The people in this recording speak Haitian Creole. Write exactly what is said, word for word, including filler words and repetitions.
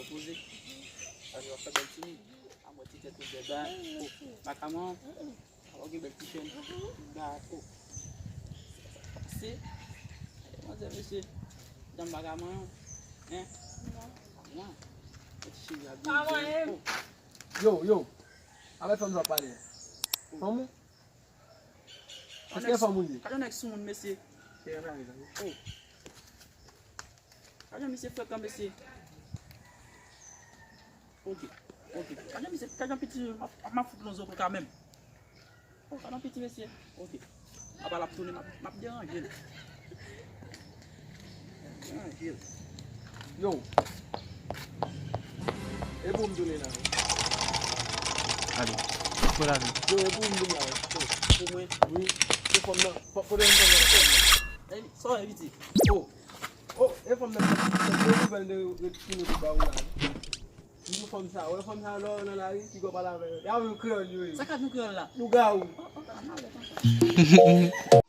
Poze. Sa se w ap fè bèl timoun. A mwen ti tèt ou bèba. O, baka mwen. Ou gen bèl ti chèn. Bako. Se. Manzè mesye. Janm baka mwen. Hein? Mwen. Ti cheri a byen. Yo, yo. Avèk fanm sa w ap pale a? Fanm ou? Èske fanm ou ye? Gade yon nèg sou moun, mesye. Oh. Gade yon misye frekan, mesye. Ok, ok. Gade yon misye, gade yon piti, m ap, m ap fout nan zoklo kanmenm. Oh, gade yon piti, mesye. Ok. Apa l ap tounen, m ap, m ap deranje l. Yo. E pou m tounen la. Ale. Fò la vi. Yo, e pou m tounen la. Pou mwen. Wi. Se fanm nan. Fò, fò de fanm nan. Sa w envite? Oh. Oh, e fanm nan. Se nouvèl de retounen pou ba ou la. Di nou fanm sa. Wè fanm sa lò nan lari, ki gò pale avè yo. Ya menm kreyòl yo ye. Sa ka nou kreyòl la? Lougawou. Oh, oh, oh, oh.